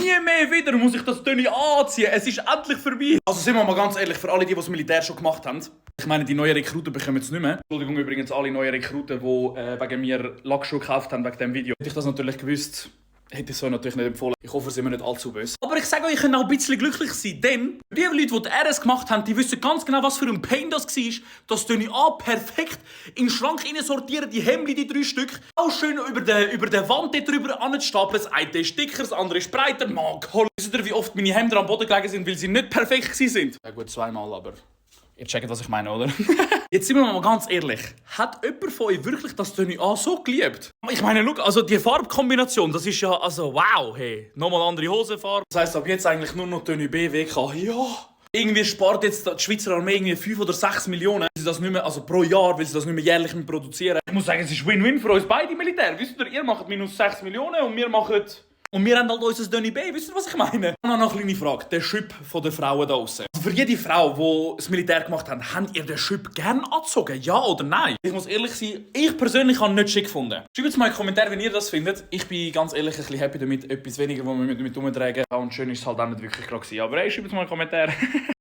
Nie mehr wieder muss ich das Döni anziehen. Es ist endlich vorbei. Also sind wir mal ganz ehrlich, für alle, die das Militär schon gemacht haben. Ich meine, die neuen Rekruten bekommen es nicht mehr. Entschuldigung übrigens alle neuen Rekruten, die wegen mir Lackschuhe gekauft haben wegen diesem Video. Hätte ich das natürlich gewusst, hätte ich so natürlich nicht empfohlen. Ich hoffe, sie sind mir nicht allzu böse. Aber ich sage euch, ihr könnt auch ein bisschen glücklich sein, denn die Leute, die RS gemacht haben, die wissen ganz genau, was für ein Pain das war. Das Döni an perfekt in den Schrank sortieren, die Hemden, die 3 Stück. Auch schön über der Wand drüber anzustapeln. Das eine ist dicker, das andere ist breiter. Mann, wisst ihr, wie oft meine Hemden am Boden gelegen sind, weil sie nicht perfekt sind? Ja gut, 2-mal, aber... Ihr checkt, was ich meine, oder? Jetzt sind wir mal ganz ehrlich. Hat jemand von euch wirklich das Döni an so geliebt? Ich meine, schau, also die Farbkombination, das ist ja, also wow, hey. Nochmal andere Hosenfarbe. Das heisst, ab jetzt eigentlich nur noch Döni BWK. Ja. Irgendwie spart jetzt die Schweizer Armee irgendwie 5 oder 6 Millionen, weil sie das nicht mehr, also pro Jahr, weil sie das nicht mehr jährlich produzieren. Ich muss sagen, es ist Win-Win für uns beide Militär. Wisst ihr macht minus 6 Millionen und wir machen... Und wir haben halt unser Döni B. Wisst ihr, was ich meine? Ich habe noch eine kleine Frage. Der Schüpp der Frauen da draussen. Also für jede Frau, die das Militär gemacht hat, habt ihr den Schüpp gerne angezogen? Ja oder nein? Ich muss ehrlich sein, ich persönlich habe ihn nicht schick gefunden. Schreibt es mal in die Kommentare, wenn ihr das findet. Ich bin ganz ehrlich ein bisschen happy damit. Etwas weniger, was wir damit umtragen. Und schön ist es halt auch nicht wirklich gerade gewesen. Aber hey, schreibt es mal in die Kommentare.